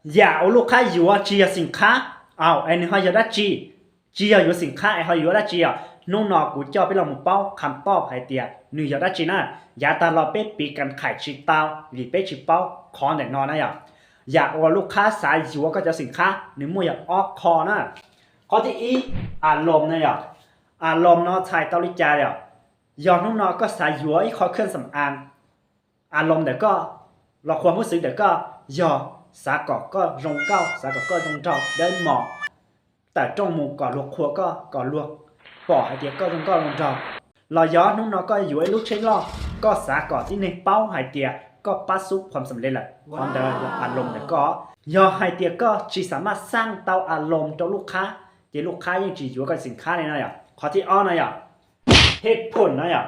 Yam uas lub qhab yuav tsis yog xim khab, au, es nws ho yog dab tsi? Tsis yog yuav xim khab es ho yuav dab tsi os? Hnub no kuv coj peb los mus paub qham paub hais tias nws yog dab tsi na. Yav tag los peb piv kas khais tsis tau vim peb tsis paub qhov ntawm no na yom. Yam uas lub qhab xav yuav koj cov xim khab nws muaj yog ob qho na. Qhov thib ib, a loos na yom. A loos no txhais tau li cas yom? Yog hnub no koj xav yuav ib qho khaj xam aav, a loos ntawm koj los qhuas huv xwv ntawm koj yog xav kom koj zoo nkauj, xav kom koj zoo nraug dawb mos, tawm rooj mus kom luag qhuas koj, kom luag pom hais tias koj zoo nkauj zoo nraug. Los yog hnub no koj yuav ib lub tsheb loj, koj xav kom tib neeg paub hais tias koj pab xub qhuas xam le lawm, qhov ntawd yog a loos ntawm koj. Yog hais tias koj tsis xam maj xaj tau a loos rau lub qhab, ces lub qhab yeej tsis yuav koj xim khab li no yom. Qhov thib ob no yom, hej phum no yom.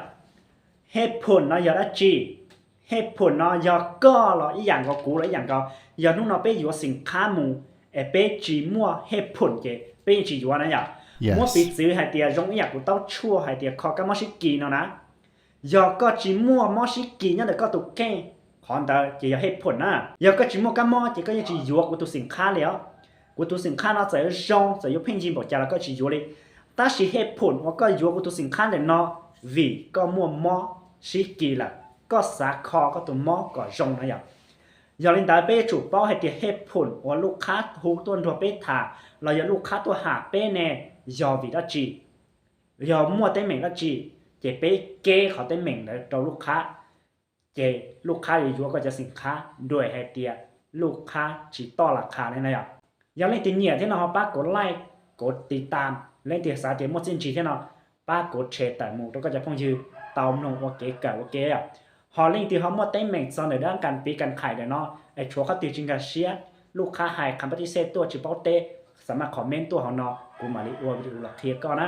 Hej phum no yog dab tsi? Hej phum no yog koj los ib yam nkaus, kuv los ib yam nkaus. Yog hnub no peb yuav xim khab mus es peb tsis muaj hej phum ces peb yeej tsis yuav na yom. Muab piv txwv hais tias zoo ib yam kuv taub tshuaj hais tias kho kab mob sib kis no na. Yog koj tsis muaj mob sib kis nyob ntawm koj tus kheej, qhov ntawd ces yog hej phum na. Yog koj tsis muaj kab mob ces koj yeej tsis yuav kuv tus xim khab li os. Kuv tus xim khab no txawm yuav zoo, txawm yuav pheej yig npaum cas los koj tsis yuav li. Tab sis hej phum uas koj yuav kuv tus xim khab ntawm no, vim koj muaj mob sib kis lawm, koj xav kho koj tus mob kom zoo na yom. Yog li ntawd peb yuav tsum paub hais tias hej phum uas lub qhab hu tuaj nrog peb tham los yog lub qhab tuaj ham peb ne, yog vim dab tsi, yog muaj teeb meem dab tsi, ces peb keb qhov teeb meem ntawd rau lub qhab, ces lub qhab yuav yuav koj cov xim khab, nruam hais tias lub qhab tsis toj las qhas li na yom. Yog leej twg nyiam thiab no ho pab kuv like, kuv tiv tam, leej twg xav tias muaj txiaj ntsig thiab no, pab kuv share tawm mus rau koj cov phooj ywg tau mloog ua kev kawm ua ke yom. Ho leej twg ho muaj teeb meem txog ntawm dab kas piv kas khais ntawm no es tshuav qhov twg tsis nkag siab, lub qhab hais qham pab tib xej tuaj tsis paub teb, xam maj comment tuaj hauv no kuv mam li ua video los qhia koj na.